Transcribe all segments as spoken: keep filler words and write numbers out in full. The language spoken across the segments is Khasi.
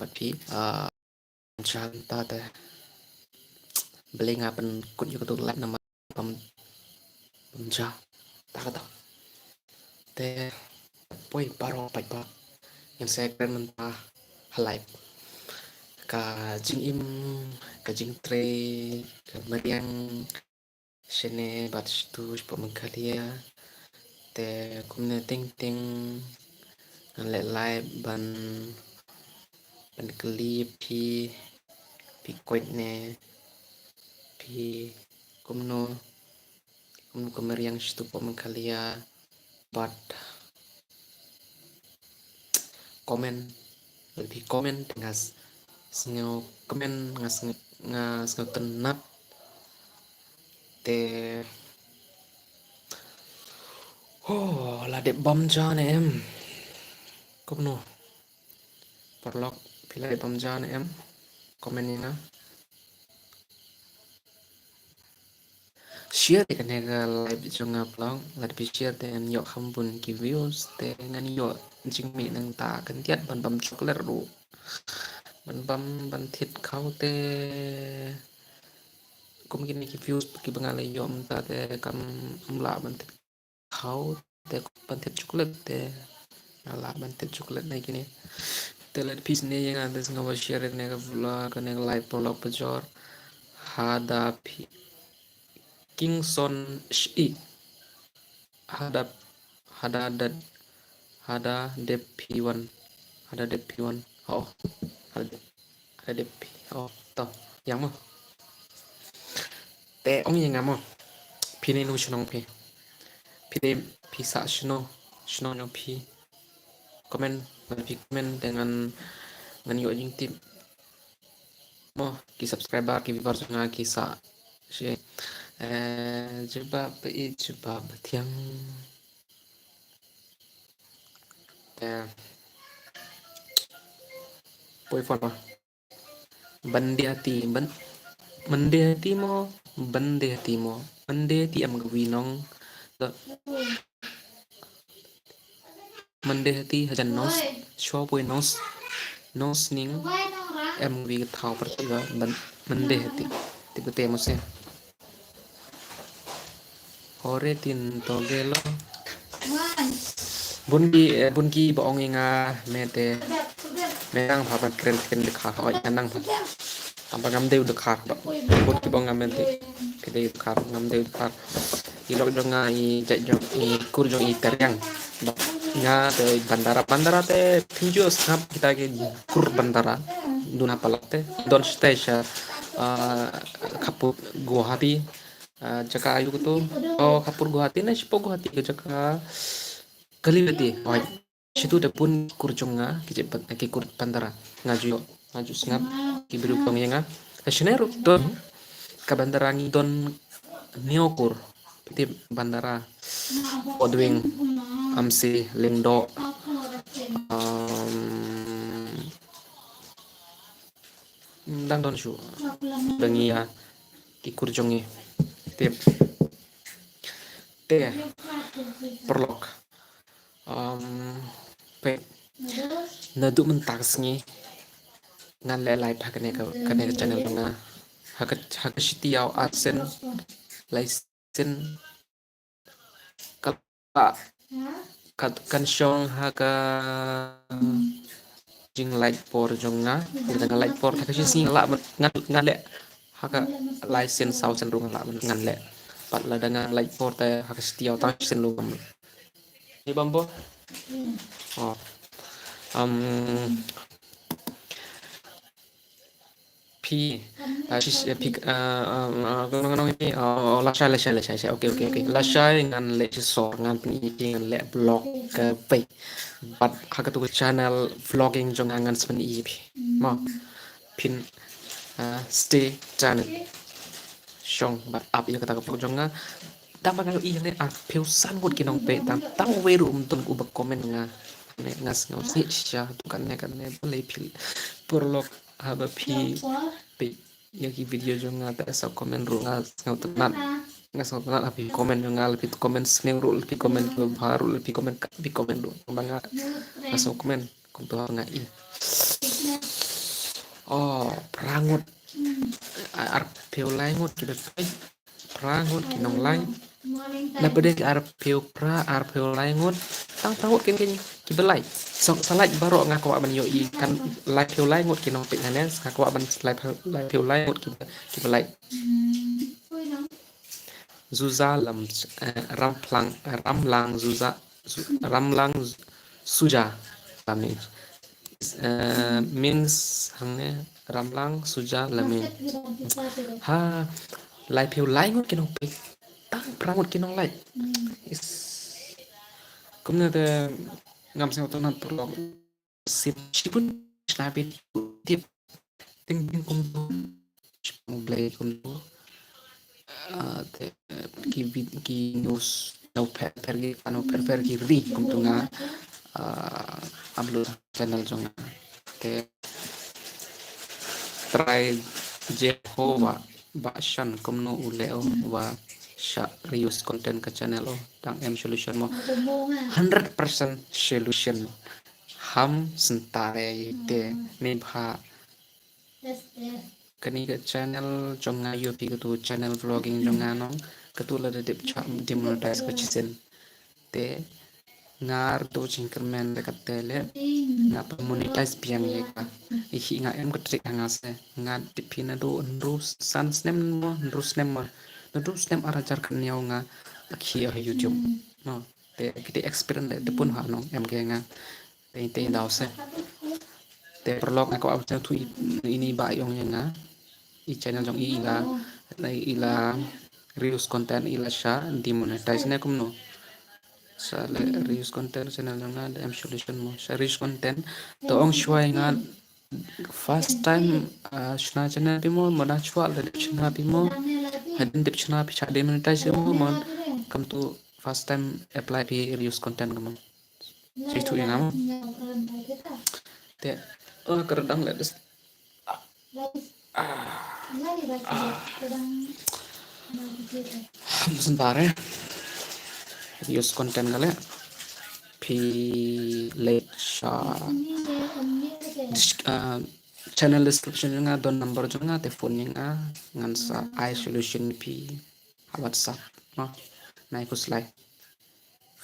bad phi. Ah, jan ta te. Balei nga pynkut ïa katu ka live namar bam, bam ja. Ta kata. Te poi baroh paidbah. Ngin sa kren mynta ha live. Ka jingim, ka jingtrei, ka mariang, shane bad shatu shapoh Meghalaya. Te kumne teng teng ngan leh live ban, ban kylli phi, phi koit ne, phi kumno, kumno ka mariang shatu shapoh Meghalaya. Bad comment, lada phi comment nga s-, sngew comment, nga sngew, nga sngewtynnat. Te, oh, la dep bam ja ne em? Kumno? Paralok, phi la dep bam ja ne em? Comment ïa nga. Share ïa kane ka live jong nga paralok, lada phi share te yn ïoh kham bun ki views, te ngan ïoh jingmih nangta khyndiat ban bam chocolate ruh. Ban bam ban thied khaw te. Kum kine ki views kiba nga la ïoh mynta te kam lah ban thied khaw te, ban thied chocolate te. Nga lah ban thied chocolate na kine. Te lada phi sngewbha ïa nga te sngewbha share ïa kane ka vlog, kane ka live paralok bajor. Hada phi Kingson shi. Hada, hada dep, hada dep phi wan. Hada dep phi wan. Oh. Hada dep. Hada dep phi. Oh, to. Ïa mo. Te ong ïa nga mo. Phi naei na shnong phi? Phi dei, phi sah shano, shnong jong phi? Comment, ngan phi comment te ngan, ngan ïoh jingtip. Mo, ki subscriber, ki viewer jong nga ki sah shi. Eh, jubab ba i jubab ba thiang. Te poi phone mo. Ban dei hati, ban, ban dei hati mo, ban dei hati mo, ban dei hati em ka wi nong. Ban dei hati hajan nos, shuwa poi nos, nos ning, em wi ka thaw pyrthei ba, ban, ban dei hati. Tip kata mo se. Hore tin to gelo. Bun ki, eh, bun ki ba ong ïa nga me te. Me nang pha ban kren kren dkhar, oi, nang pha. Tang ba ngam dei u dkhar ba. Bun ki ba ong nga me te. Ki dei dkhar, ngam dei u dkhar. I lok jong nga i jait jong i kur jong i Tariang. Ba nga te Bandara, Bandara te pynjot sngap kita ki kur Bandara. Duna palat te. Don stage, ah, khapur Guwahati. Ah, jaka ayu kutu. Oh, khapur Guwahati na shipo Guwahati ka jaka. Kalibati. Oh, shitu da bun kur jong nga, ki jait Ban-, ki kur Bandara. Nga ju, nga ju sngap, ki briew ki ong ïa nga. Ka shane ruh, don, ka Bandara ngi don hynñiew kur. Phi tip Bandara. Podwing, Amsi, Lyngdoh. Um, dang don shuh. Dang ïa, ki kur jong ngi. Tip. Te, paralok. Um, peit. Naduh mynta ka sngi ngan leh live ha kane ka, kane ka channel jong nga. Ha ka, ha ka shi taïew ar sien, lai sien. Ka, ka, kan shong ha ka jinglait por jong nga. Lada nga lait por ha ka shi sngi lah ngan, ngan leh. Ha ka lai sien saw sien ruh lah ngan leh. Pat lada nga lait por te ha ka shi taïew tang sien ruh ngam leh. Ni bambo. Oh. Um, phi, ah, shi, eh, phi, ah, ah, ah, kano, kano, phi, oh, oh, lashai, lashai, lashai, lashai. Okay, okay, okay. Lashai ngan leh shisha, ngan pyni phi, ngan leh vlog kawei. Bad ha katu ka channel vlogging jong nga ngan sa pyni phi. Mo. Phin, ah, stay tuned. Shong bad ap ïa kata ka vlog jong nga. Tang ba nga ïohi hangne arphew san ngut ki nongpeit, tang, tang uwei ruh um don uba comment nga. Ne nga sngew sngewsih shisha, to kane kane balei phi, paralok, haba phi peit ïa ki video jong nga te sa comment ruh nga sngewtynnat. Nga sngewtynnat ha phi comment jong nga, la phi comment sniew ruh, la phi comment babha ruh, la phi comment ka, phi comment ruh. Ba nga, nga sngew comment. Kumto nga i. Oh, phra ngut. Arphew lai ngut kiba peit. Phra ngut ki nonglait. Na pdeng ki arphew phra, arphew lai ngut. Tang phra ngut ki, ki, kiba lait. Sa lait baroh nga kwah ban ïohi kan laiphew lai ngut ki nongpeit hangne. Nga kwah ban laiphew, laiphew lai ngut kiba, kiba lait. Zuza lam, eh, Ramplang, Ramlang Zuza, Zu-, Ramlang Suja. Kami. Eh, means hangne Ramlang Suja Lamin. Ha, laiphew lai ngut ki nongpeit. Tang phra ngut ki nonglait. Is. Kumne te ngam sngewthuh na pyrlok. Sip shibun shna bit tip. Ting ting kumtu. Shibun Blei kumtu. Ah, te, ki vid-, ki news, no pher pher ki, ano pher pher ki ri kumtu nga, ah, upload channel jong nga. Te Trai Jehovah ba shan kumno u leh o wa sha reuse content ka channel o, tang em solution mo. Hundred percent solution. Ham sentare te ni bha. Kani ka channel jong nga ïoh phi katu channel vlogging jong nga nong katu la da dep chwa demonetize ka chisien. Te nga ruh to jingkyrmen da kate le nga pynmonetize biang ïa ka. Ihi nga em ka trick ha nga se nga tip phi naduh hynriew san snem mo hynriew snem mo naduh snem ar hajar khyndai nga la khie ha YouTube. No. Te kite experience le te pun ha nong em ke nga. Te te daw se. Te pyrlok nga kwah ban sngewthuh i, ini ba ïong ïa nga. I channel jong i la, i la reuse content i la sha demonetize ne kumno. Sa le reuse content channel jong nga da em solution mo. Sha reuse content to ong shuwa ïa nga first time, ah, shna channel phi mo, mo na shuwa la dep shna phi mo. Hadien dep shna phi sha demonetize mo, mo. Kumtu first time apply phi reuse content kumno. Sngewthuh ïa nga mo. Te, oh, ka dang le des. Ah. Ah. Sebentar ya. Reuse content ka le. Phi leit sha dis-, ah, channel description jong nga don number jong nga te phone ïa nga ngan sa ai solution phi ha WhatsApp. No. Nai khuslai.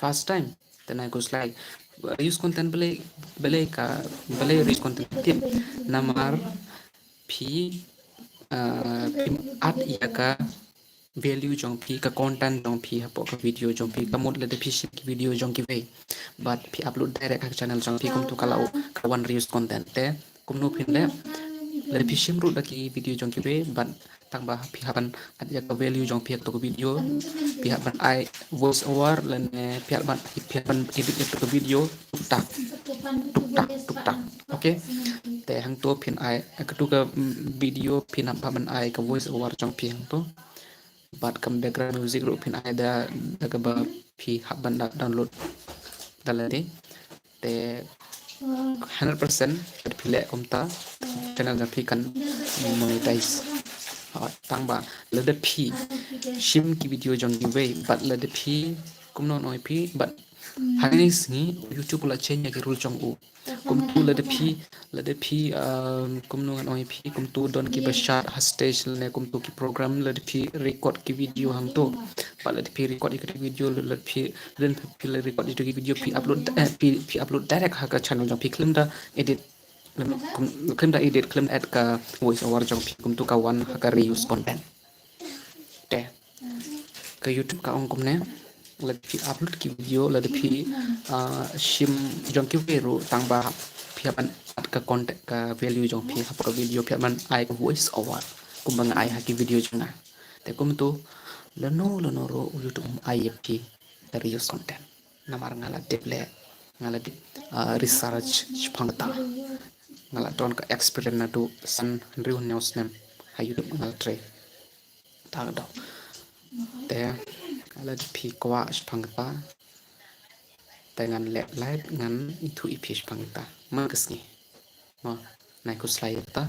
First time te nai khuslai. Reuse content balei, balei ka, balei reuse content tip namar phi, ah, phim add ïa ka value jong phi, ka content jong phi hapoh ka video jong phi. Ka mut lada phi shim ki video jong kiwei bad phi upload direct ha ka channel jong phi kumtu ka la u, ka wan reuse content te. Kumno phin leh, lada phi shim ruh da ki video jong kiwei bad tang ba phi hap ban add ïa ka value jong phi ha kato ka video, phi hap ban ai voice over lane phi hap ban, phi hap ban edit ïa kato ka video tuk tak tuk tak tuk tak. Okay. Te hangto phin ai kato ka, mm, video phin hap ban ai ka voice over jong phi hangto. Bad ka background music ruh phin ai da, da kaba phi hap ban da download da lade. Te hundred percent lada phi leh kumta channel jong phi kan monetize. Ha, tang ba lada phi shim ki video jong kiwei bad lada phi kumno ngan ong ïa phi bad hangne sngi YouTube u la change ïa ki rule jong u. Kumtu lada phi, lada phi, um, kumno ngan ong ïa phi, kumtu don kiba shad ha stage lane kumtu ki program lada phi record ki video hangto. Bad lada phi record ïa ki video lada phi, lada phi la record ïa ki video phi upload, eh, phi, phi upload direct ha ka channel jong phi khlem da edit. Khlem, khlem da edit, khlem da add ka voice over jong phi kumtu ka wan ha ka reuse content. Te ka YouTube ka ong kumne, lada phi upload ki video, lada phi, ah, shim jong kiwei ruh tang ba phi hap ban add ka content, ka value jong phi hapoh ka video, phi hap ban ai ka voice over kumba nga ai ha ki video jong nga. Te kumtu lano lano ruh u YouTube um ai ïa phi ka reuse content. Namar nga la dep leh, nga la dep, ah, research shaphang kata. Nga la don ka experience naduh san hynriew hynñiew snem ha YouTube nga la trei. Ta ka daw. Te lada phi kwah shaphang kata te ngan leh live ngan ïathuh ïa phi shaphang kata man ka sngi. Mo, nai khuslai ïa kata.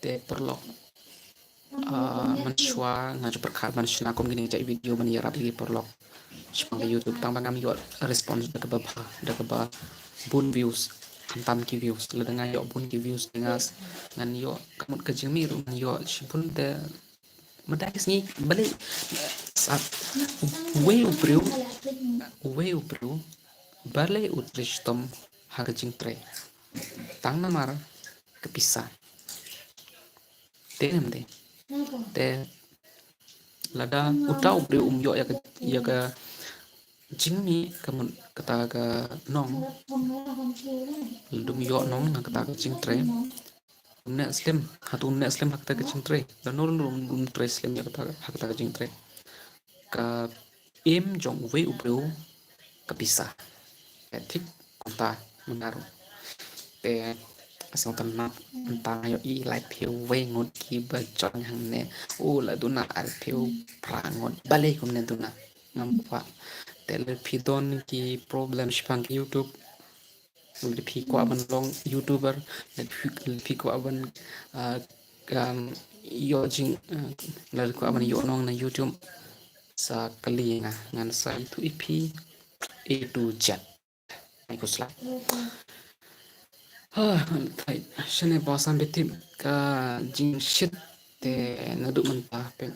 Te paralok, ah, mynshuwa nga ju pyrkhat ban shna kum kine ki jait video ban ïarap ïa ki paralok shaphang ka YouTube tang ba ngam ïoh response da kaba bha, da kaba bun views. khamtam ki views. Lada nga ïoh bun ki views, nga s-, ngan ïoh ka mut ka jingmih ruh ngan ïoh shibun te. Mynta ki sngi balei, sa, uwei u briew, uwei u briew balei u trei shitom ha ka jingtrei? Tang namar ka pisa. Te ne em te. Te lada uta u briew um ïoh ïa ka, ïa ka jingmih ka mut kata ka nong, lada um ïoh nong na kata ka jingtrei, um neh slem, hato um neh slem ha kata ka jingtrei? Lano lano um trei slem ïa kata, ha kata ka jingtrei? Ka aim jong uwei u briew ka pisa. Te thik kumta mynta ruh. Te ka sngewtynnat mynta nga ïohi laiphew wei ngut kiba join hangne. U la duna arphew phra ngut. Balei kumne duna? Ngam kwah. Te lada phi don ki problem shaphang ki YouTube, lada phi kwah ban long YouTuber, lada phi, lada phi kwah ban, ah, um, ïoh jing, ah, lada kwah ban ïoh nong na YouTube, sa kylli nga, ngan sa ïathuh ïa phi A to Z. Ai khuslai. Ha, thai, shane ba sam bitip ka jingshit te naduh mynta peit.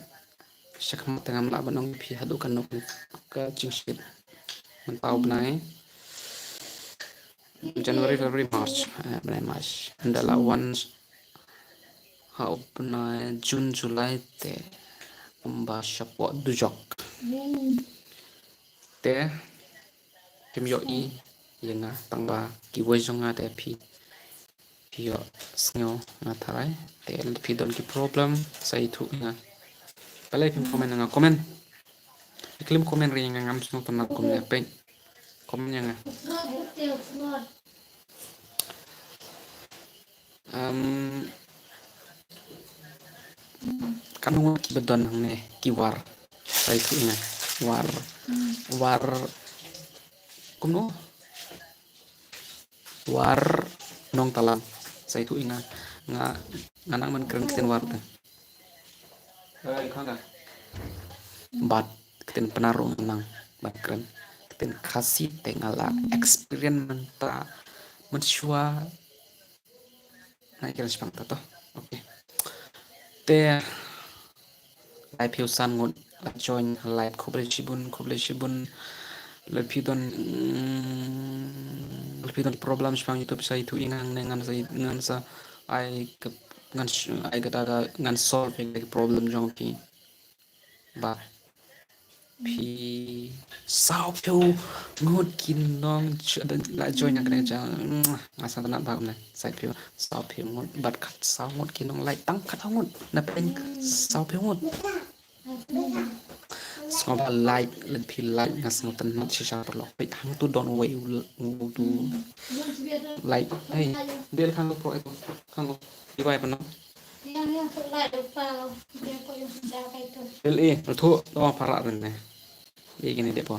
Shakhmat te ngam lah ban ong ïa phi haduh katno ka jingshit. Mynta u bnai January, February, March, eh, bnai March. Ynda la wan ha u bnai June, July te kumba shapoh dujok. Te phim ïohi ïa nga tang ba kiwei jong nga te phi, phi ïohsngew nga tharai. Te lada phi don ki problem sa ïathuh ïa nga. Balei phim comment ïa nga? Comment. Khlem comment ruh ïa nga ngam sngewtynnat kumne peit. Comment ïa nga. Um, katno ngut kiba don hangne ki War? Sa ïathuh ïa nga. War. War. Kumno? War Nongtalang. Sa ïathuh ïa nga. Nga, nga nang ban kren ktien War te. Bad ktien Pnar ruh nga nang ban kren. Ktien Khasi te nga la experience mynta mynshuwa. Nga kren shaphang ta to. Okay. Te laiphew san ngut la join live, khublei shibun, khublei shibun. Lada phi don, mm, lada phi don problem shaphang YouTube sa ïathuh ïa nga, ngan sa, ngan sa ai ka, ngan s-, ai kata ka, ngan solve ïa ka problem jong phi. Ba phi sawphew ngut ki nong ch-, la join ïa kane ka channel. Nga sngewtynnat ba kumne, sawphew, sawphew ngut bad khatsaw ngut ki nong like, tang khatsaw ngut na pdeng sawphew ngut. Sngewbha like, lada phi like nga sngewtynnat shisha paralok. Peit hangto don uwei u, u, u like. Hey, dei khang ko pro, khang ko. Iwai pano. Pil i, ruthu, to para rene. Ye kini dei po.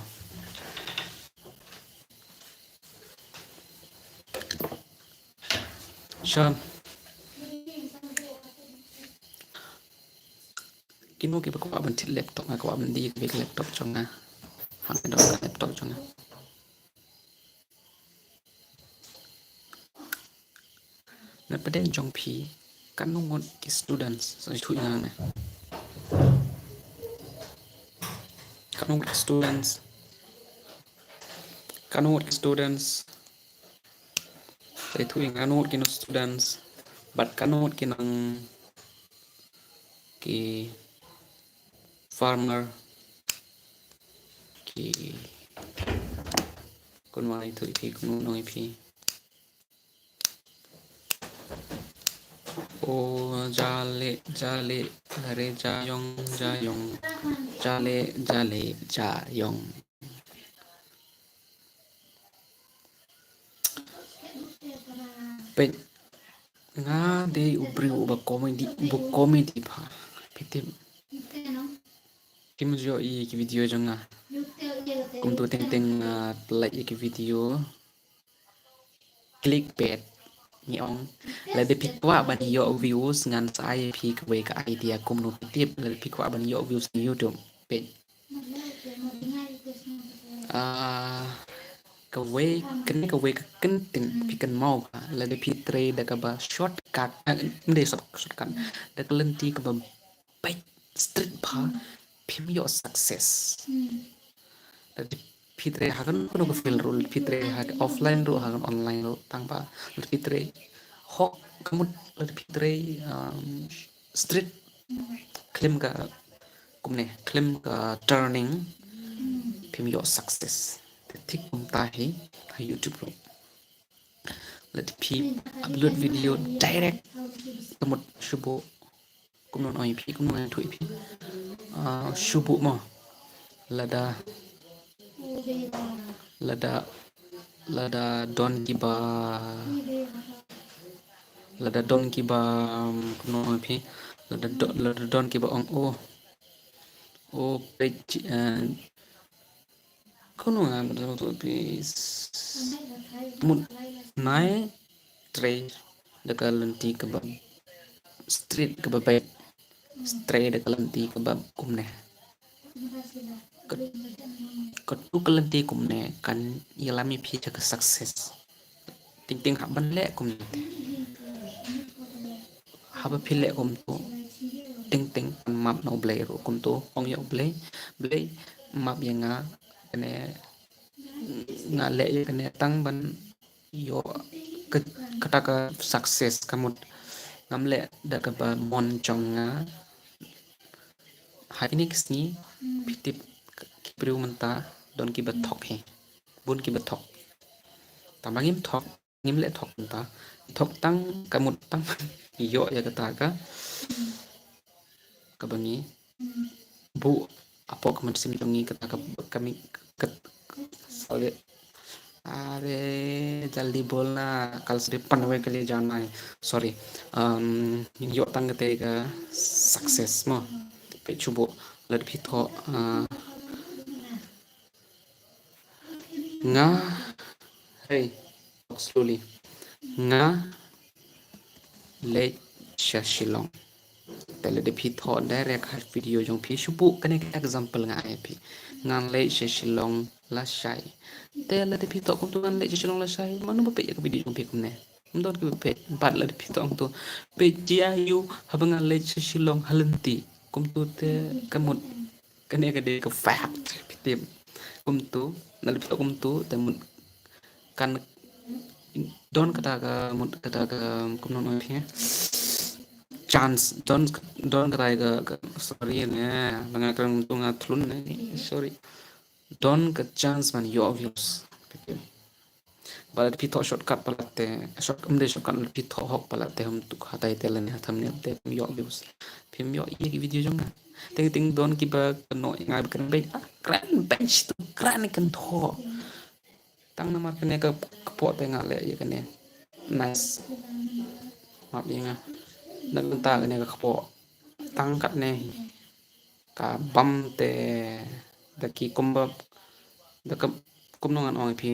Shan. Kino kiba kwah ban thied laptop, nga kwah ban die ka bek laptop jong nga. Hang ka dei ka laptop jong nga. Na pdeng jong phi, katno ngut ki students, sa ïathuh ïa nga ne. Katno ngut ki students, katno ngut ki students, sa ïathuh ïa nga katno ngut ki nong students, bad katno ngut ki nong ki farmer, ki, kumno ïathuh ïa phi, kumno ïathuh ïa phi. O, jale, jale, lare, jayong, jayong. Jale, jale, jayong. Peit, nga dei u briew uba comedy, uba comedy bha. Phi tip. Kim ju ïohi ki video jong nga. Kumto teng teng nga pynlait ïa ki video. Clickbait. Ngi ong, lada phi kwah ban ïoh views ngan sa ai phi kawei ka idea kumno phi tip, lada phi kwah ban ïoh views na YouTube. Peit. Ah, kawei, kane kawei ka kyntien phi kynmaw ba lada phi trei da kaba shortcut, ah, ym dei short-, shortcut, da ka lynti kaba beit, straight bha, phim ïoh success. Lada phi trei ha kano kano ka field ruh, phi trei ha ka offline ruh, ha ka online ruh, tang ba lada phi trei hok, ka mut lada phi trei, um, straight, khlem ka, kumne, khlem ka turning, phim ïoh success. Te thik kumta hi ha YouTube ruh. Lada phi upload video direct, ka mut shu buh, kumno ngan ong ïa phi, kumno ngan ong ïa phi. Ah, shu buh mo. Lada, lada, lada don kiba, lada don kiba, um, kumno ngan ong ïa phi. Lada do-, lada don kiba ong, oh, oh, page, eh, kumno nga, mut nai trei da ka lynti kaba straight, kaba beit, trei da ka lynti kaba kumne. Ka, katu ka lynti kumne kan ïalam ïa phi sha ka success. Teng teng hap ban leh kumne te. Haba phi leh kumtu, teng teng pan map na U Blei ruh kumtu, ong ïa U Blei, Blei, map ïa nga, kane nga leh ïa kane tang ban ïoh ka, kata ka success, ka mut ngam leh da kaba mon jong nga. Ha kine ki sngi, phi tip, ki briew mynta don kiba thok hi. Bun kiba thok. Tang ba ngim thok, ngim leh thok mynta. Thok tang, ka mut tang ïoh ïa kata ka, kaba ngi buh hapoh ka mynsiem jong ngi, kata ka, ka mi, ka, sorry. Are, jaldi bolna, kal se bhi panwe ke liye jana hai. Sorry. Um, ïoh tang kata ka success mo. Peit shu buh, lada phi thoh, uh, nga, hey, talk slowly. Nga leit sha Shillong. Te lada phi thoh direct ha video jong phi, shu buh kane ka example nga ai phi. Ngan leit sha Shillong lashai. Te lada phi thoh kumtu, ngan leit sha Shillong lashai, mano ba peit ïa ka video jong phi kumne? Ym don kiba peit. Bad lada phi thoh kumtu, peit jia ïa u haba nga leit sha Shillong ha lynti. Kumtu te ka mut kane ka dei ka fact, phi tip. Kumtu, lada phi thoh kumtu, te mut kan don kata ka mut, kata ka, kumno ngan ong phi, chance, don, don kata ka, ka, sorry ne, ba nga kren kumtu nga thlun ne, sorry. Don ka chance ban ïoh views. Ba lada phi thoh shortcut palat te, short, ym dei shortcut, lada phi thoh hok palat te, hum tuk hatai te lane ha thumbnail te, phim ïoh views. Phim ïoh ïa ki video jong nga. Teng teng don kiba kynnoh ïa nga ba kren beiñ, ah, kren beiñ shitu, kren kan thoh. Tang namar kane ka kpoh te nga leh ïa kane. Nice. Map ïa nga. Na ka bynta kane ka kpoh. Tang katne hi. Ka bam te da ki kumba, da ka, kumno ngan ong ïa phi.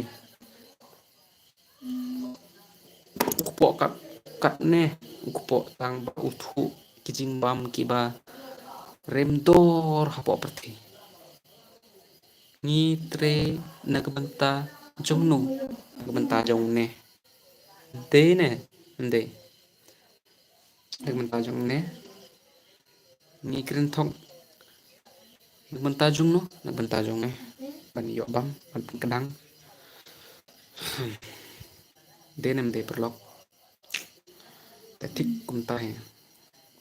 U kpoh kat, katne, u kpoh tang ba u thuh ki jingbam kiba rem dor hapoh pyrthei. Ngi trei na ka bynta jong no, na ka bynta jong ne. Dei ne, ym dei. Na ka bynta jong ne. Ngi kren thok na ka bynta jong no, na ka bynta jong ne. Ban ïoh bam, ban pynkdang. Dei ne ym dei paralok. Te thik kumta hi.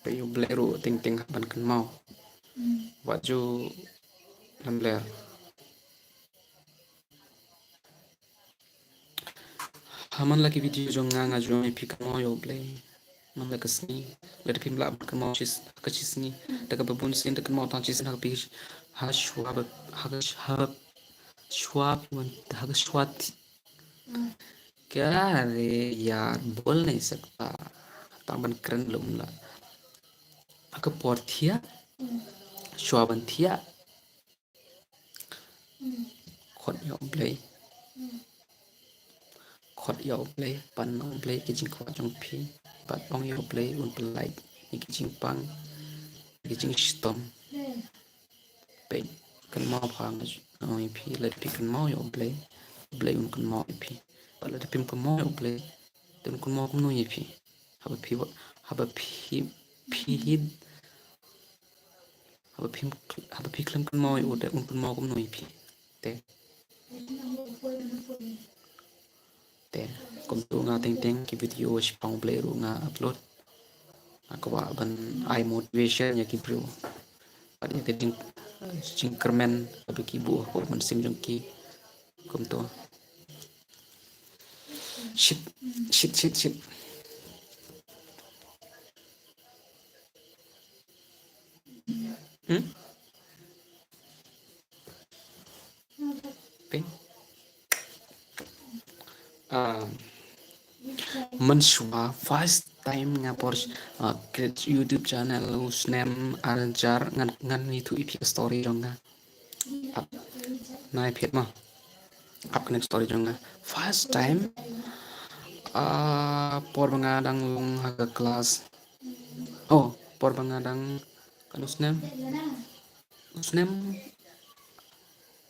Peit ïa U Blei ruh teng teng hap ban kynmaw. Wat ju lamler. Ha man la ki video jong nga, nga ju ong ïa phi kynmaw ïa U Blei. Man la ka sngi, lada phim lah ban kynmaw shi, ha ka shi sngi, da kaba bun sien da kynmaw tang shi sien ha ka phi, ha shuwa ba, ha ka sh-, ha shuwa phi wan, ha ka shuwa thi-, ka re yar bol ne sakta, tang ban kren lum la. Ha ka por thiah, shuwa ban thiah. Khot ïa U Blei. Khot ïa U Blei, pan na U Blei ki jingkwah jong phi. Bad ong ïa U Blei un pynlait ïa ki jingpang, ïa ki jingshitom. Peit, kynmaw pha nga ong ïa phi, lada phi kynmaw ïa U Blei. U Blei un kynmaw ïa phi. Bad lada phim kynmaw ïa U Blei, te un kynmaw kumno ïa phi? Haba phi wa-, haba phi, phi hid, haba phim, haba phi khlem kynmaw ïa u, te un kynmaw kumno ïa phi? Te. Te, kumtu nga teng teng ki video shiphang U Blei ruh nga upload. Nga kwah ban ai motivation ïa ki briew. Bad ïa ka jing, jingkyrmen kaba ki buh hapoh mynsiem jong ki. Kumtu. Shit, shit, shit, shit. Hmm? Ping. Ah, mynshuwa first time nga por, ah, create YouTube channel u snem ar hajar, ngan, ngan ïathuh ïa phi ka story jong nga. Ap, nai phi mo. Ap kane ka story jong nga. First time, ah, por ba nga dang long ha ka class. Oh, por ba nga dang, katno snem? Snem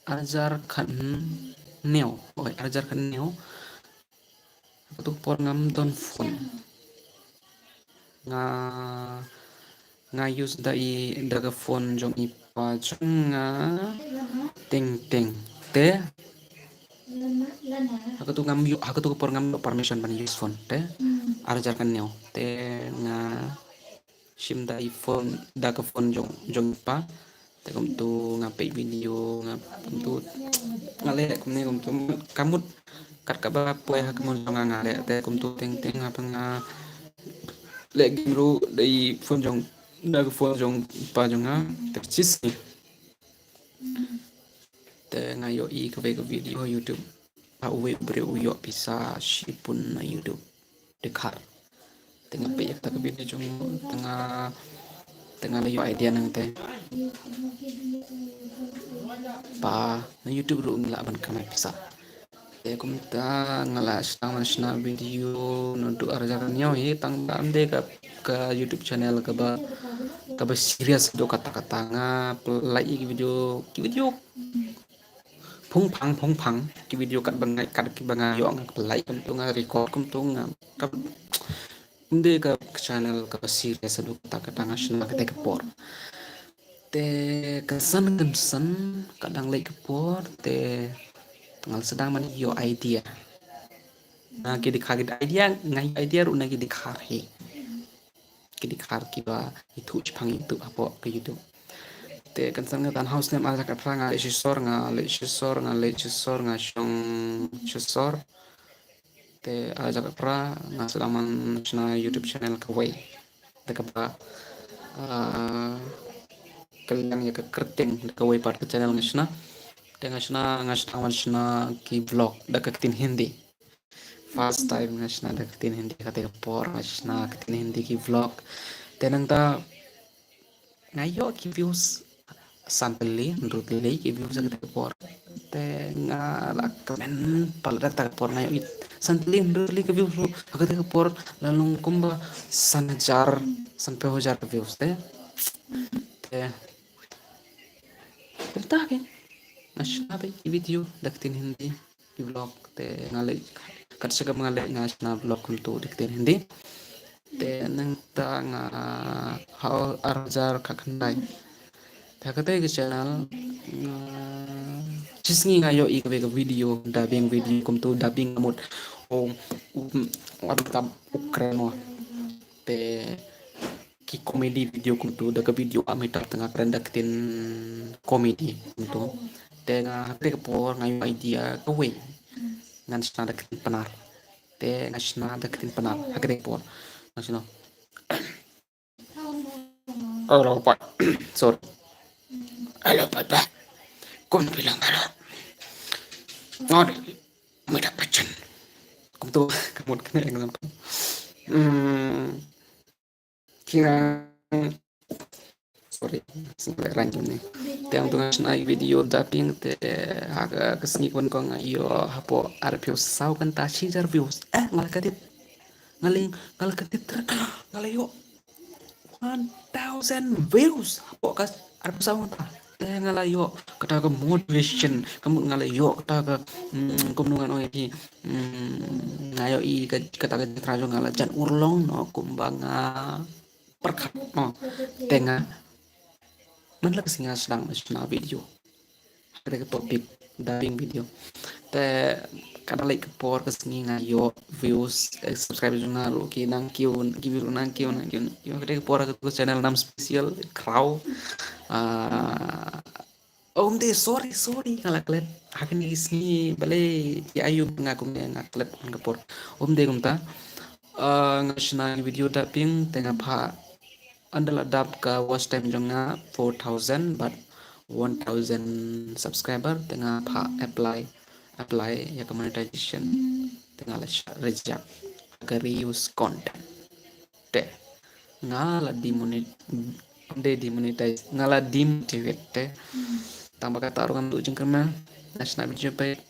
ar hajar khathynñiew. Oi, ar hajar khathynñiew. Katu ka por ngam don phone. Nga, nga use da i, da ka phone jong i pa jong nga teng teng. Te ha katu ngam ïoh, ha katu ka por ngam ïoh permission ban use phone. Te ar hajar khathynñiew. Te nga shim da i phone, da ka phone jong, jong i pa. Te kumtu nga peit video, nga kumtu nga leh kumne kumtu. Ka mut kat kaba poi ha ka mon jong nga, nga leh. Te kumtu teng teng haba nga leh game ruh da i phone jong, da ka phone jong i pa jong nga. Te ka chisngi, te nga ïohi kawei ka video ha YouTube. Ha uwei u briew u ïoh pisa shiphew na YouTube. Dkhar. Te nga peit ïa kata ka video jong u, te nga, te nga la ïoh idea nangta. Pa, na YouTube ruh ngi lah ban kamai pisa. Te kumta nga la sdang ban shna video naduh ar hajar khathynñiew hi, tang ba ym dei ka, ka YouTube channel kaba, kaba serious haduh katta katta. Nga pynlait ïa ki video, ki video phung phang, phung phang, ki video kat ba nga, kat kiba nga ïoh nga pynlait kumtu, nga record kumtu, nga, ka, ym dei ka channel kaba serious haduh katta katta. Nga shna katei ka por. Te kynsan kynsan, kat dang leit ka por, te nga la sdang ban ïoh idea na ki dkhar, ki idea, nga ïoh idea ruh na ki dkhar hi. Ki dkhar kiba ithuh shaphang YouTube hapoh ka YouTube. Te kynsan kynsan ha u snem ar hajar khatphra nga leit shisor, nga leit shisor, nga leit shisor, nga shong shisor. Te ar hajar khatphra nga sdang ban shna YouTube channel kawei. Te kaba, ah, ka liang ïa ka kyrteng, da kawei pat ka channel nga shna. Te nga shna, nga shna, nga shna ki vlog da ka ktien Hindi. First time nga shna da ka ktien Hindi, katei ka por nga shna ka ktien Hindi ki vlog. Te nangta nga ïoh ki views san tylli, hynriew tylli ki views ha katei ka por. Te nga la kmen palat, da katei ka por nga ïoh san tylli, hynriew tylli ki views ruh. Ha katei ka por la long kumba san hajar, sanphew hajar ki views te. Te kumta kein nga shna beit ki video da ka ktien Hindi. Ki vlog te nga leh, kat sha kaba nga leh nga shna vlog kumtu da ka ktien Hindi. Te nangta nga ha u ar hajar khatkhyndai. Te ha katei ka channel nga, shisngi nga ïohi kawei ka video, dubbing video kumtu, dubbing ka mut u, u, u Amitabh u kren mo. Te ki comedy video kumtu, da ka video Amitabh te nga kren da ka ktien comedy kumtu. Te nga ha katei ka por nga ïoh idea kawei, ngan shna da ka ktien Pnar. Te nga shna da ka ktien Pnar ha katei ka por. Nga shna, hello pa, sorry, hello papa, kong bilang hello, ngan meda pachen. Kumtu ka mut kane, example. Hmm. Ki nga, sorry, sngewbha rang jong ni. Te hangtu nga shna video dubbing te ha ka, ka sngi kaba nyngkong nga ïoh hapoh arphew saw kynta shi hajar views. Eh, nga la kyntait. Nga la, nga la kyntait, nga la ïoh one thousand views hapoh ka arphew saw kynta. Te nga la ïoh kata ka motivation, ka mut nga la ïoh kata ka, mm, kumno ngan ong ïa phi, mm, nga ïohi ka, kata ka jingthrang jong nga la jan urlong noh kumba nga pyrkhat noh. Te nga, man la ka sngi nga sdang shna video ha kata ka topic dubbing video. Te ka dang leit ka por ka sngi nga ïoh views, eh, subscriber jong nga ruh ki nang kiew, ki view nang kiew, nang kiew, nang kiew. Kata ka por ka channel Nam Special Khraw. Ah, um de, sorry, sorry, nga la klet. Ha kane ka sngi balei ki ayu nga kumne nga klet man ka por. Um de kumta. Ah, nga shna ki video dubbing te nga phah, ynda la dap ka watch time jong nga four thousand bad one thousand subscriber te nga phah apply, apply ïa ka monetization te nga la shah reject ka reuse content. Te nga la demonet-, de demonetize, nga la demotivate te. Tang ba kata ruh ngam duh jingkyrmen, nga shna video peit,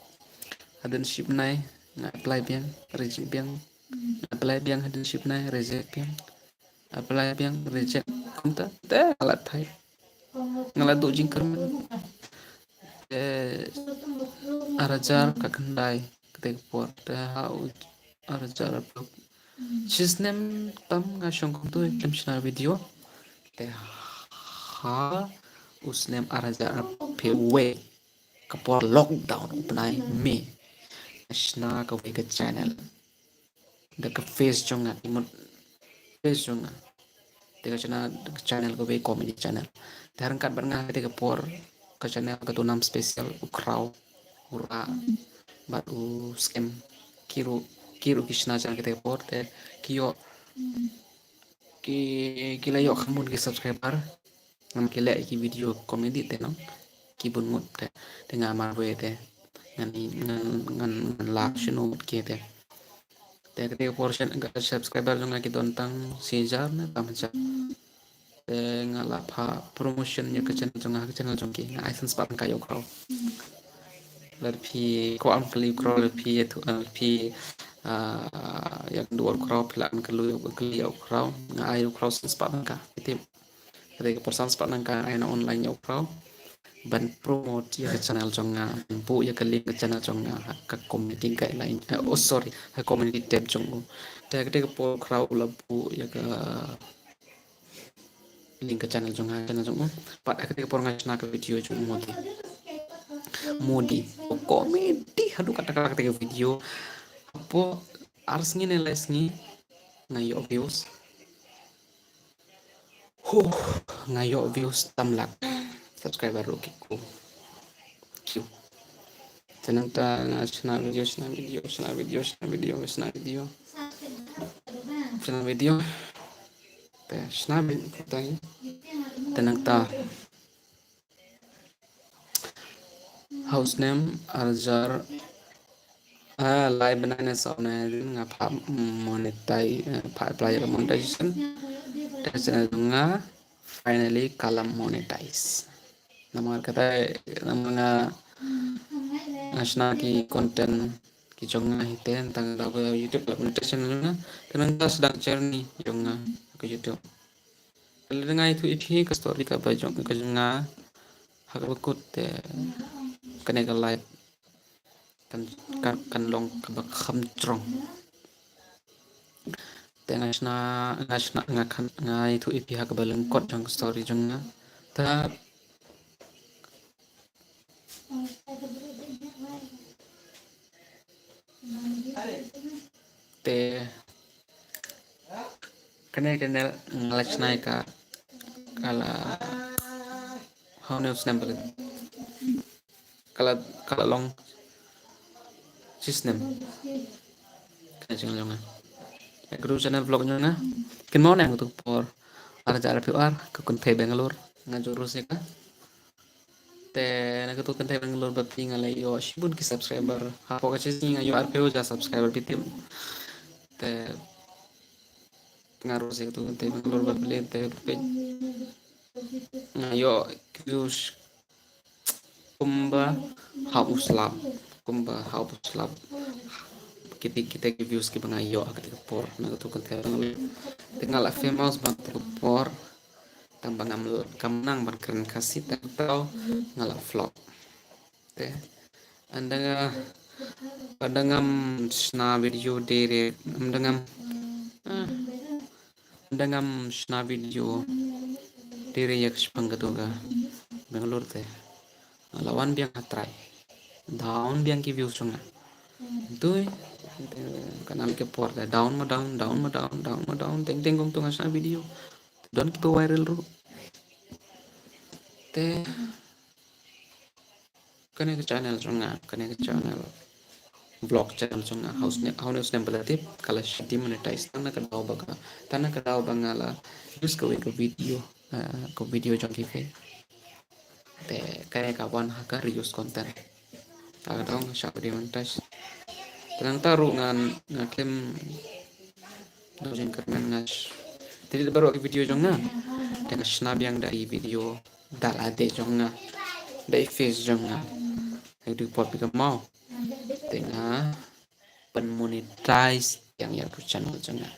hadien shibnai nga apply biang, reject biang, nga apply biang, hadien shibnai reject biang, apply biang, reject. Kumta te nga la thait, nga la duh jingkyrmen. Te ar hajar khyndai kata ka por, te ha u ar hajar arphew snem tam nga shong kumto ïa ka khlem shna video. Te ha u snem ar hajar arphew wei, ka por lockdown u bnai May, nga shna kawei ka channel da ka face jong nga, ki mut face jong nga. Te ka channel, ka channel kawei comedy channel. Te ha ryngkat bad nga kata ka por ka channel ka dei Nam Special, u Khraw, u Rah bad u Skem. Ki ruh, ki ruh ki shna channel kata ka por te ki ïoh, ki, ki la ïoh kham bun ki subscriber. Namar ki leh ki video comedy te nong, ki bun ngut te. Te nga marwei te ngan, ngan, ngan, ngan lah shano ngut ki te. Te kata ka por shen ka subscriber jong nga ki don tang shi hajar ne tam hajar. Te nga la phah promotion ïa ka channel jong nga ha ka channel jong ki, nga ai san spah tyngka ïa u Khraw. Lada phi kwah ban kylli u Khraw, lada phi ïathuh, lada phi, ah, ïakynduh u Khraw, phi lah ban kylli, kylli ïa u Khraw, nga ai u Khraw san spah tyngka. Phi tip. Kata ka por san spah tyngka nga ai na online ïa u Khraw ban promote ïa ka channel jong nga, ban buh ïa ka link ka channel jong nga ha ka community guideline, eh, oh sorry, ha community tab jong u. Te kata ka por u Khraw u la buh ïa ka link ka channel jong nga, channel jong u. Pat ha kata ka por nga shna ka video jong u Modi. Modi. Comedy haduh katta katta kata ka video. Hapoh ar sngi ne lai sngi nga ïoh views. Huh, nga ïoh views tam lak. Subscriber ruh ki kiew. Kiew. Te nangta nga shna video, shna video, shna video, shna video, shna video. Shna video. Te shna video. Te nangta ha u snem ar hajar, ah, lai bnai ne saw bnai nga phah monetize, eh, phah apply ïa ka monetization. Te ka channel jong nga finally ka la monetize. Namar kata, namar nga, nga shna ki content ki jong nga hi te, tang da ka YouTube la monetization jong nga. Te nangta sdang journey jong nga ka YouTube. Lada nga ïathuh ïa phi ka story kaba jong, ka jong nga ha kaba kut te kane ka life kan, kan, kan long kaba kham jrong. Te nga shna, nga shna, nga khan, nga ïathuh ïa phi ha kaba lyngkot jong ka story jong nga. Te Te kane ka channel nga la shna ïa ka, ka la, how many snem ba la, ka la, ka la long shi snem. Kane channel jong nga. Ka Guru Channel Vlog jong nga. Kynmaw ne ha kato ka por ar hajar arphew ar, ka kynthei Bangalore nga jurus ïa ka. Te na kato ka kynthei Bangalore ba phi nga la ïoh shibun ki subscriber. Hapoh ka shi sngi nga ïoh arphew hajar subscriber, phi tip. Te nga rus ïa kato ka kynthei Bangalore ba phi, te phi nga ïoh views kumba ha u slap, kumba ha u slap. Kita, kita ki views kiba nga ïoh ha kata ka por na kato ka kynthei Bangalore. Te nga la famous bad kato ka por. Tang ba ngam, kam nang ban kren Khasi, tang tau nga la vlog. Te ynda nga, ynda ngam shna video dei re, ynda ngam, ah, ynda ngam shna video dei re ïa ka shipang katu ka Bangalore te nga la wan biang ha trai. Down biang ki views jong nga. Tui, ka nam ka por ka down ma down, down ma down, down ma down. Teng teng kumtu nga shna video, don kitu viral ruh. Te kane ka channel jong nga, kane ka channel, vlog channel jong nga, hau snem, hau snem ba la dep ka la shi demonetize. Tang na ka daw ba ka, tang na ka daw ba nga la use kawei ka video, ah, ka video jong ki phi. Te kane ka wan ha ka reuse content. Ka dang sha ka demonetize. Te nangta ruh ngan, nga khlem da jingkyrmen nga sh-, te dei baroh ki video jong nga. Te nga shna biang da i video da lade jong nga, da i face jong nga. Ai du pop ka mau. Te nga pynmonetize ïa katu channel jong nga.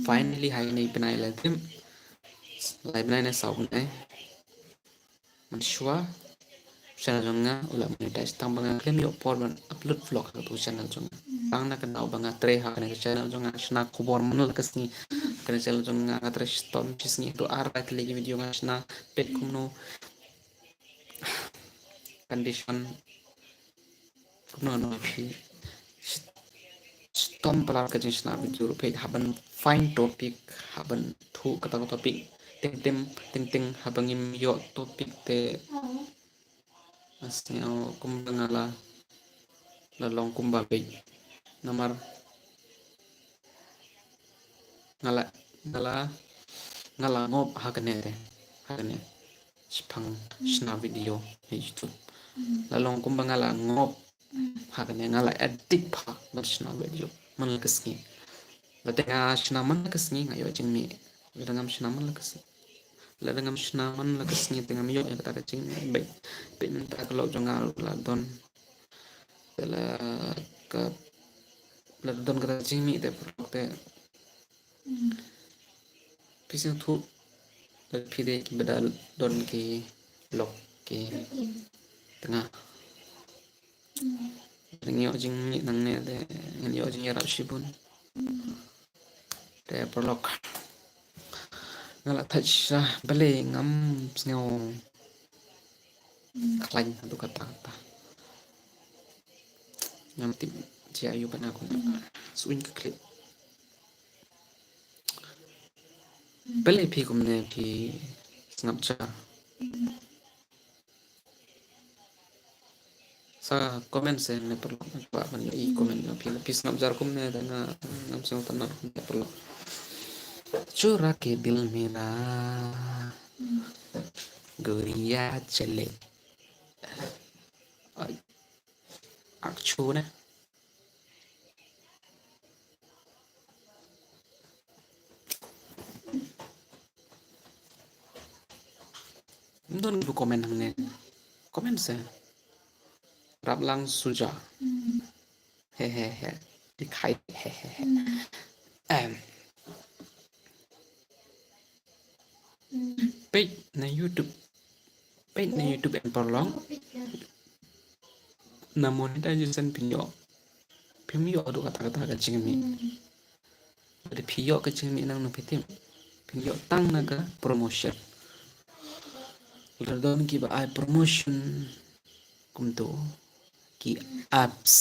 Finally, ha kine ki bnai la dep, lai bnai ne saw bnai, mynshuwa channel jong nga u la monetize, tang ba nga khlem ïoh por ban upload vlog ha katu channel jong nga. Tang na ka daw ba nga trei ha kane ka channel jong nga, shna khubor man la ka sngi. Kane channel jong nga, nga trei shitom shi sngi, to ar lai tylli ki video nga shna, peit kumno condition, kumno no phi. Shi-, shitom palat ka jingshna video ruh phi, haba find topic, haba thoh kata ka topic, teng teng, teng teng, haba ngim ïoh topic te, nga sngew kumba nga la, la long kumba beit. Namar nga la, nga la, nga la ngop ha kane te, ha kane. Shipang shna video ha YouTube. La long kumba nga la ngop ha kane, nga la addict ha ban shna video man la ka sngi. Lada nga shna man la ka sngi nga ïoh jingmih. Lada ngam shna man la ka sngi, lada ngam shna man la ka sngi te ngam ïoh ïa kata ka jingmih. Beit, beit mynta ka lok jong nga la don, te la ka, la don kata ka jingmih te paralok te. Phi sngewthuh, lada phi dei kiba da don ki lok ki tnga, ngin ïoh jingmih nangne te ngin ïoh jingïarap shibun. Te paralok, nga la thait sha, balei ngam sngew khlaiñ haduh katta katta. Ngam tip jia aïu ban nga kumne. Suiñ ka clip. Balei phi kumne phi sngap jar? Sa comment se ne paralok, nga kwah ban ïohi comment jong phi, phi sngap jar kumne, te nga ngam sngewtynnat kumne paralok. Chura ke dil mera goriya chale. Ai, ak chu ne. Ym don kiba comment hangne. Comment se. Raplang Suja. He he he. Dikhai he he he. Em. Peit na YouTube. Peit na YouTube en paralok. Na monetization phin ïoh. Phim ïoh haduh katta katta ka jingmih. Lada phi ïoh ka jingmih nangno phi tip? Phin ïoh tang na ka promotion. Lada don kiba ai promotion kumto, ki apps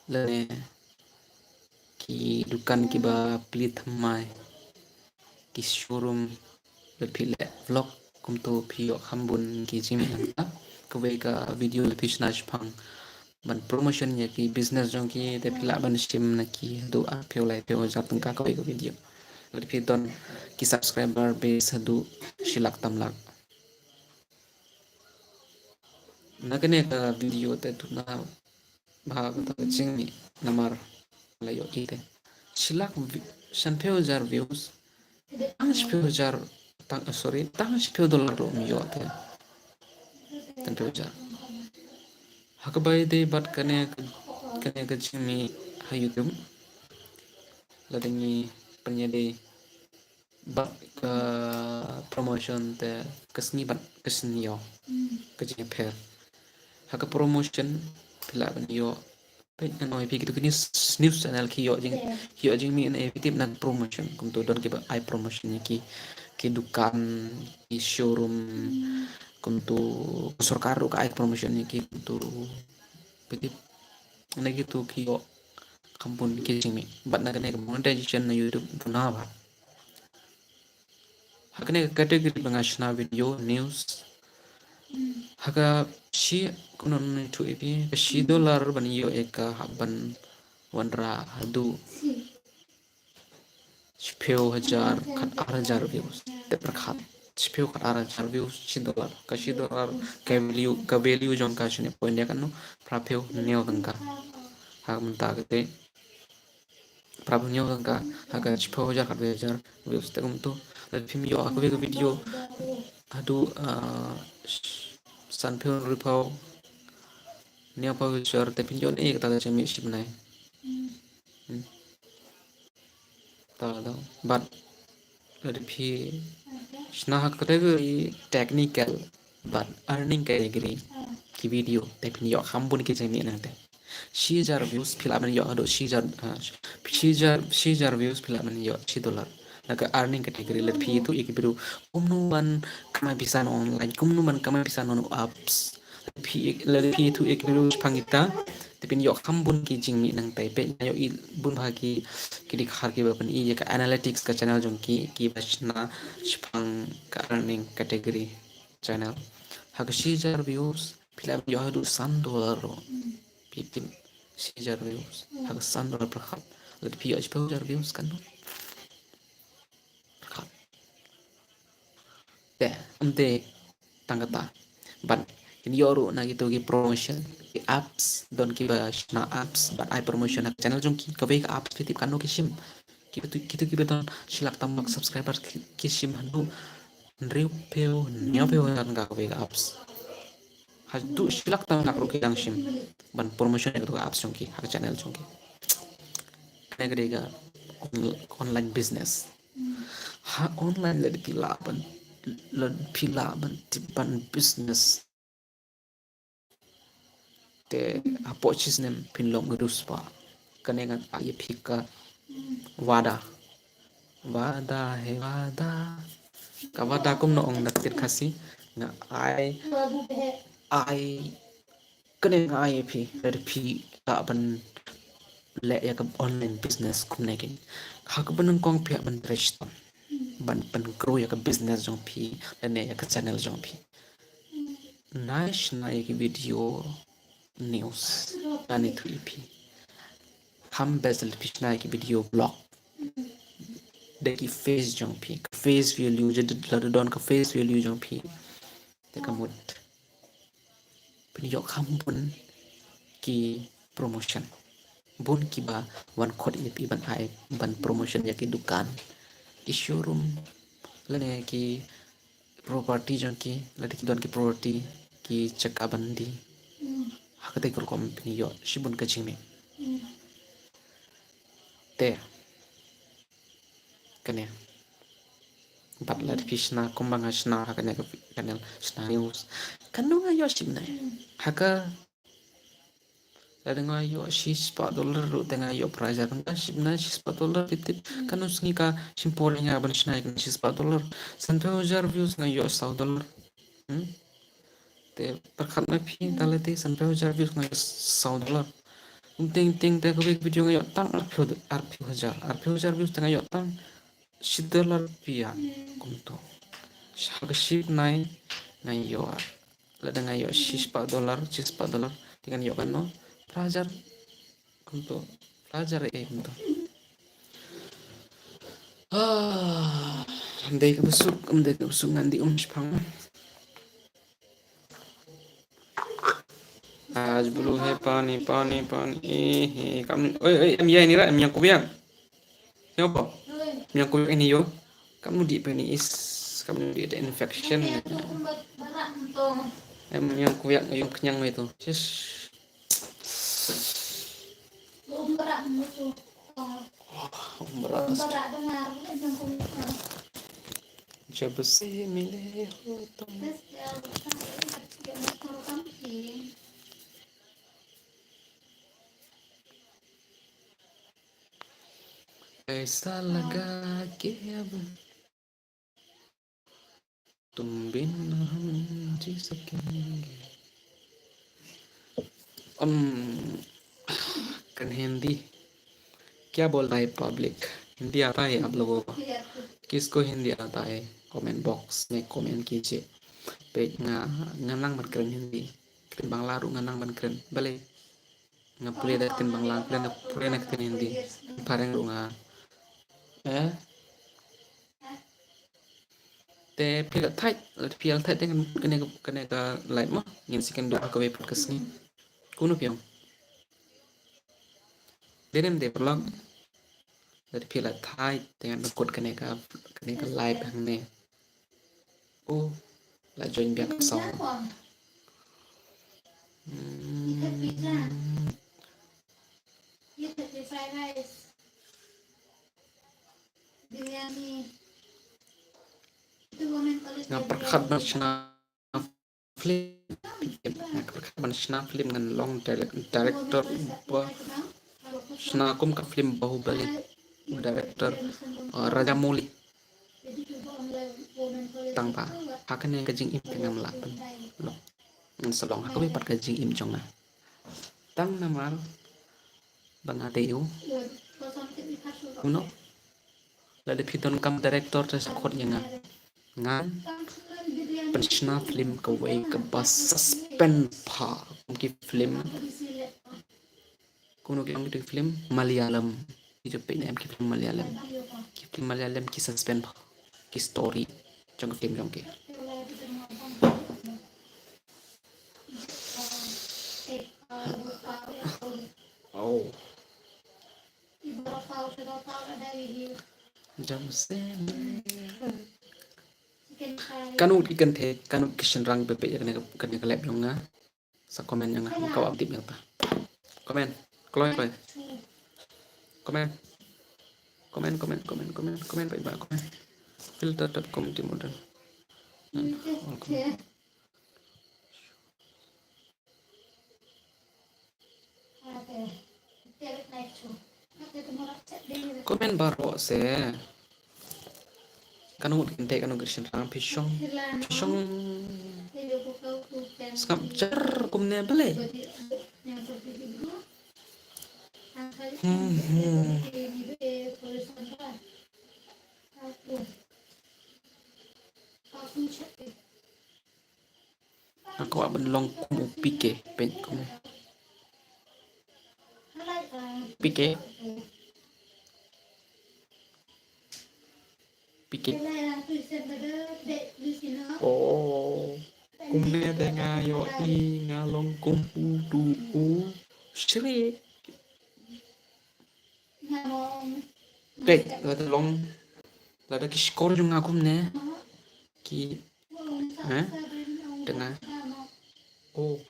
lane ki dukan kiba plie thymmai, ki showroom, lada phi leh vlog kumto phi ïoh kham bun ki jingmih nangta. Kawei ka video lada phi shna shaphang ban promotion ïa ki business jong ki, te phi lah ban shim na ki haduh arphew laiphew hajar tyngka kawei ka video. Lada phi don ki subscriber base haduh shi lak tam lak. Na kane ka video te tu na ba kata ka jingmih namar la ïoh ite shi lak vi-, sanphew hajar views. Tang shiphew hajar, tang, sorry, tang shiphew dollar ruh ym ïoh te. Tang shiphew hajar. Ha kaba ïadei bad kane ka, kane ka jingmih ha YouTube, lada ngi pynïadei Bad ka promotion te ka sngi bad ka sngi ïoh ka jingïapher. Ha ka promotion phi lah ban ïoh, peit, ngan ong ïa phi, kitu ki news, news channel ki ïoh jing, ki ïoh jingmih na, phi tip, na ka promotion. Kumtu don kiba ai promotion ïa ki, ki dukan, ki showroom, kumtu ka sorkar ruh ka ai promotion ïa ki, kumtu, phi tip, na kitu ki ïoh kham bun ki jingmih. Bad na kane ka monetization na YouTube duna bha. Ha kane ka category ba nga shna video news, ha ka shi, kumno ngin ïathuh ïa phi, ka shi dollar ban ïoh ïa ka, hap ban wanrah haduh shiphew hajar kat ar hajar views. Te pyrkhat, shiphew kat ar hajar views, shi dollar. Ka shi dollar ka value, ka value jong ka shane point ïa kano, phraphew hynñiew tyngka. Ha ka mynta kata, phraphew hynñiew tyngka ha ka shiphew hajar kat ar hajar views. Te kumtu lada phim ïoh ha kawei ka video haduh, ah, sanphew hynriewphew, hynñiewphew views, te phin ïoh ne kata ka jingmih shibnai. Hmm. Ta da, bad lada phi shna ha ka category technical bad earning category ki video, te phin ïoh kham bun ki jingmih nangta. Shi hajar views phi lah ban ïoh haduh shi hajar, ah, shi hajar, shi hajar views phi lah ban ïoh shi dollar. Na ka earning category, lada phi ïathuh ïa ki briew kumno ban kamai pisa na online, kumno ban kamai pisa na apps. Lada phi, lada phi ïathuh ïa ki briew shaphang kita, te phin ïoh kham bun ki jingmih nangta. Peit, nga ïohi bun bha ki, ki dkhar kiba pyni ïa ka analytics ka channel jong ki, kiba shna shaphang ka earning category channel. Ha ka shi hajar views phi lah ban ïoh haduh san dollar ruh. Phi tip, shi hajar views ha ka san dollar, pyrkhat. Lada phi ïoh shiphew hajar views, kano? Pyrkhat. Te ym dei tang kata, ban kin ïoh ruh na kitu ki promotion, ki apps, don kiba shna apps bad ai promotion ha ka channel jong ki. Kawei ka apps, phi tip kano ki shim? Kitu, kitu kiba don shi lak tam lak subscriber ki, ki shim haduh hynriewphew, hynñiewphew hajar tyngka kawei ka apps. Haduh shi lak tam lak ruh ki dang shim ban promotion ïa katu ka apps jong ki ha ka channel jong ki. Kane ka dei ka on-, online business. Ha online lada phi lah ban, lada phi lah ban tip ban business, te hapoh shisnem phin long riewspah. Kane ngan ai ïa phi ka wada. Wada hai wada. Ka wada kumno ong da ka ktien Khasi? Nga ai, ai, kane nga ai ïa phi, lada phi lah ban leh ïa ka online business kumne keiñ, ha kaba nyngkong phi hap ban trei shitom ban pyngrow ïa ka business jong phi lane ïa ka channel jong phi. Nai shna ïa ki video news, ngan ïathuh ïa phi. Kham best lada phi shna ïa ki video blog da ki face jong phi, ka face value, lada don ka face value jong phi, te ka mut phin ïoh kham bun ki promotion. Bun kiba wan khot ïa phi ban ai, ban promotion ïa ki dukan, ki showroom, lane ki property jong ki, lada ki don ki property, ki jaka ban die. Ha kata ka rukom phin ïoh shibun ka jingmih. Te kane, bad lada phi shna kumba nga shna ha kane ka channel, shna news, kano nga ïoh shibnai? Ha ka, lada nga ïoh shispah dollar ruh te nga ïoh phra hajar tyngka shibnai, shispah dollar, tip tip. Kano sngi ka shim por ïa nga ban shna ïa kane shispah dollar? Sanphew hajar views nga ïoh saw dollar. Hmm? Te pyrkhat ma phi, ta lei te sanphew hajar views nga ïoh saw dollar. Kum teng teng te kawei ka video nga ïoh tang arphew, arphew hajar, arphew hajar views te nga ïoh tang shi dollar pia, kumto. Ha ka shibnai nga ïoh, lada nga ïoh shispah dollar, shispah dollar, te ngan ïoh kano? Phra hajar, kumto. Phra hajar eh, kumto. Ah, ym dei kaba suk, ym dei kaba suk, ngan die um shipang. Aaj blue hai pani, pani, pani, eh, eh, kam, oi, oi, em ïa ni ra, em ïa kubiang. Ïa ba? Em ïa kubiang ini yo. Kam nu di peni is, kam nu di ada infection. Em ïa kubiang, yung kenyang itu. Sis. Umbra. जब से मिले हो तुम। ऐसा लगा कि अब तुम बिन हम जी सकेंगे। Um, kan Hindi क्या बोल रहा है पब्लिक? हिंदी आता है आप लोगों को? किसको हिंदी आता है? कमेंट बॉक्स में कमेंट कीजिए। Peit nga, nga nang ban kren Hindi. Kren Bangla ruh nga nang ban kren. Balei? Nga pule da ktien Bangla, pule da, pule na ktien Hindi. Phareng ruh nga. Eh? Te phi la thait, phi la thait te kan kane, kane ka live mo. Ngin sa ïakynduh ha kawei pat ka sngi. Kumno phi ong? Dei ne ym dei paralok? Lada phi la thait te ngan pynkut kane ka, kane ka live hangne. Oh, la join biang ka song. Hmm. Nga pyrkhat ban shna film. Nga pyrkhat ban shna film, ngan long direct-, director ba shna kum ka film Bahubali. Director, uh, Rajamouli. Tang ba ha kane ka jingim te ngam lah ban long. Ngan sa long ha kawei pat ka jingim jong nga. Tang namar ba nga dei u, kumno? Lada phi donkam director te sa khot ïa nga. Ngan pynshna film kawei kaba suspense bha kum ki film. Kumno ki ong ki film Malayalam. Ki jop ne em ki film Malayalam. Ki film Malayalam ki suspense bha. Ki story jong ki film jong ki. Oh. Jam sen. Kano ki kynthei, kano ki shynrang ba peit ïa kane ka, kane ka live jong nga. Sa comment ïa nga, nga kwah ban tip ïa kata. Comment, kloi kloi. Comment. Comment, comment, comment, comment, comment, bye bye, comment. Filter dot com Team Modern. Comment baroh se. Kano ngut kynthei, kano ngut shynrang, phi shong, phi shong. Sngap jar kumne balei. Hmm, hmm. Nga kwah ban long kum u P K, peit kum u P K. P K. Oh, kumne te nga ïohi nga long kum u tu u Shrek. Peit, lada long, lada ki shkor jong nga kumne, ki, eh, te nga, oh,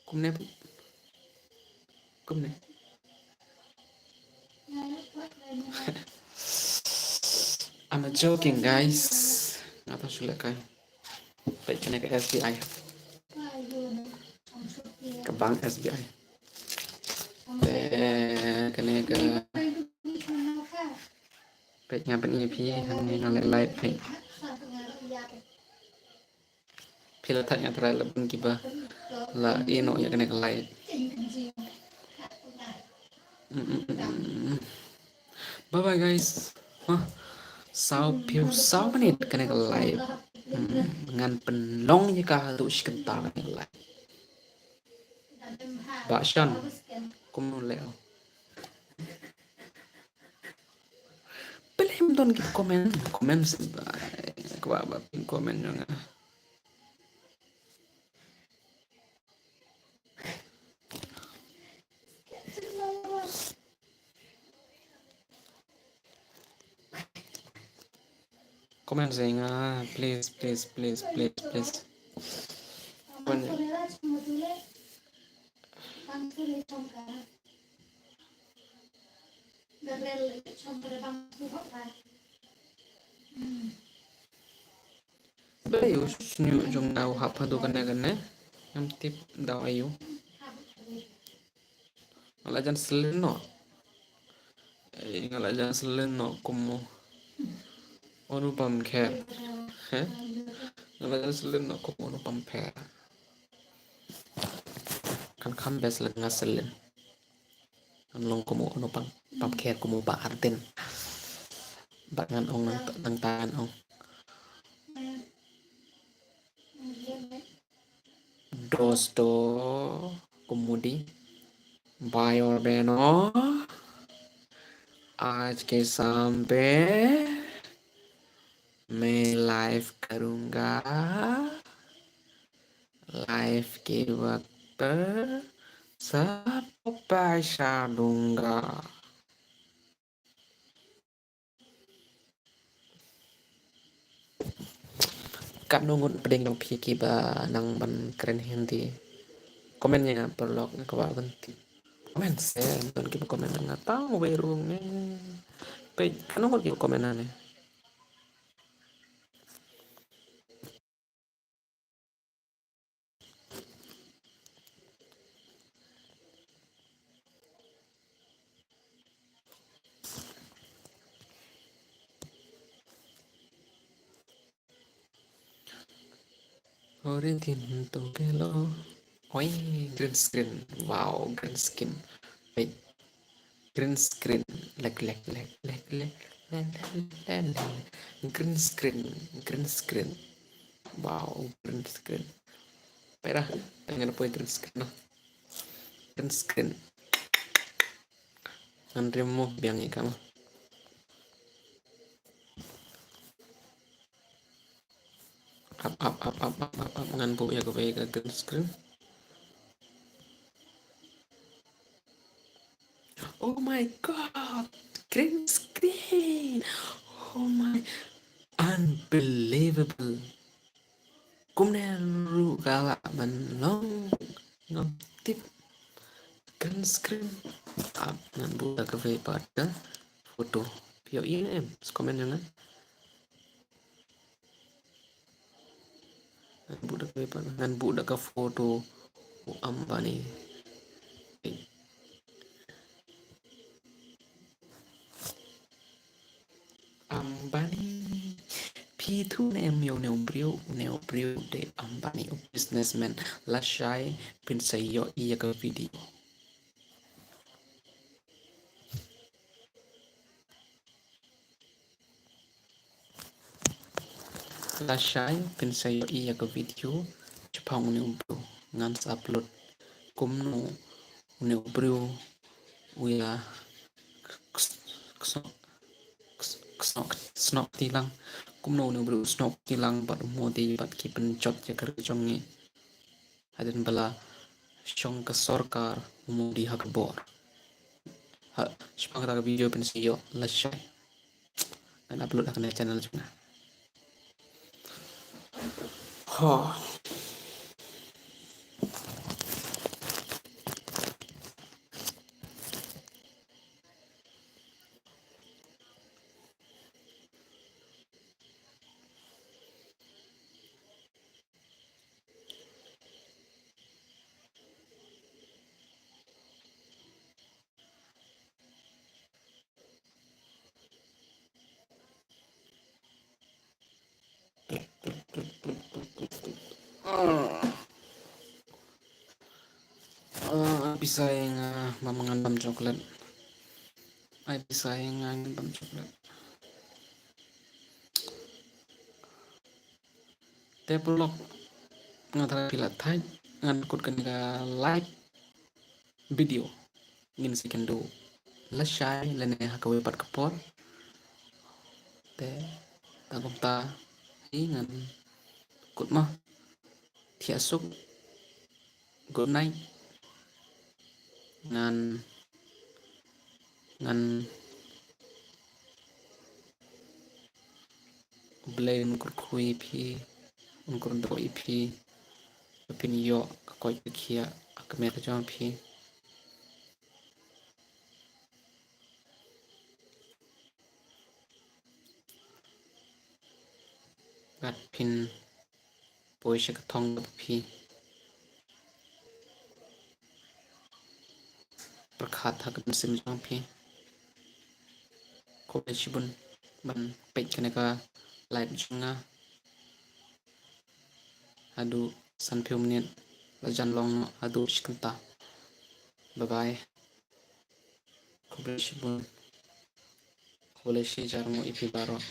kumne, kumne. I'm joking, guys. Nga tang shu lehkai. Peit kane ka S B I. Ka bank S B I. Te kane ka, peit nga pyni ïa phi hangne, nga leh live peit. Phi la thait, nga tharai la bun kiba la ïeh noh ïa kane ka live. Mm, mm, mm, mm. Bye bye guys. Huh? Saw phew saw minit kane ka live. Mm, ngan pynlong ïa ka haduh shi kynta kane ka live. Bah Shan, kumno leh? Balei ym don ki comment, comment seh ba, kwah ba phin comment ïa nga. Comment seh nga, please, please, please, please, please. Comment. Ayu, sñiuh jong nga u hap haduh kane kane. Ngam tip daw ayu. Nga la jan slen noh. Eh, nga la jan slen noh kum u Anupam Kher. Heh? Nga la jan slen noh kum u Anupam Kher. Kan kham best lada nga slen. Ngan long kum u Anupam, Pam Kher, kum u Bah Ardent. Bad ngan ong nang, nangta ngan ong. दोस्तों, कुमुदी भाई और बहनों, आज के शाम पे मैं लाइव करूँगा। लाइव के वक्त सबको पैसा दूँगा। Katno ngut pdeng jong phi kiba nang ban kren Hindi? Comment ïa nga paralok, nga kwah ban tip. Comment se, don kiba comment, nga tang wei ruh ngi. Peit, katno ngut kiba comment hangne? Ore din to kelo. Oi, green screen. Wow, green screen. Wait. Green screen. Lag, lag, lag, lag, lag. Green screen, green screen. Wow, green screen. Pera, tangan apa green screen, no? Green screen. Ngan remove biang ïa ka mo. Up, up, up, up, up, up, up. Ngan buh ïa kawei ka green screen. Oh my God, green screen. Oh my, unbelievable. Kumne ruh ka lah ban long, ngam tip. Green screen. Up, ngan buh da kawei pat ka photo. Phi ïohi ne em? Comment ïa nga. Ngan buh da ka paper, ngan buh da ka photo u Ambani. Ambani. Phi ïathuh ne em ïa une u briew, une u briew u dei Ambani, u businessman. Lashai phin sa ïohi ïa ka video. Lashai phin sa ïohi ïa ka video shaphang une u briew. Ngan sa upload kumno une u briew u ïa snoh kti lang, kumno une u briew u snoh kti lang bad u Modi bad ki pynjot ïa ka ri jong ngi. Hadien ba la shong ka sorkar u Modi ha ka bor. Ha, shaphang kata ka video phin sa ïoh lashai. Ngan upload ha kane ka channel jong nga. Ho. Ah, ah, ai pisa ïa nga, ah, ba ngan bam chocolate. Ai pisa ïa nga, ngan bam chocolate. Te paralok, nga tharai phi la thait, ngan kut kane ka live video. Ngin sa ïakynduh lashai lane ha kawei pat ka por. Te tang kumta hi ngan kut mo. Thiah suk. Good night. Ngan, ngan, U Blei un kyrkhu ïa phi, un kyrdoh ïa phi, ba phin ïoh ka koit ka khiah ha ka met ka jong phi. Bad phin poi sha ka thong kaba phi pyrkhat ha ka mynsiem jong phi. Khublei shibun ban peit kane ka live jong nga. Haduh sanphew minit la jan long noh haduh shi kynta. Bye bye. Khublei shibun. Khublei shi jar mo ïa phi baroh.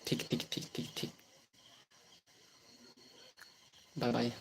Thik thik thik thik thik. Bye bye.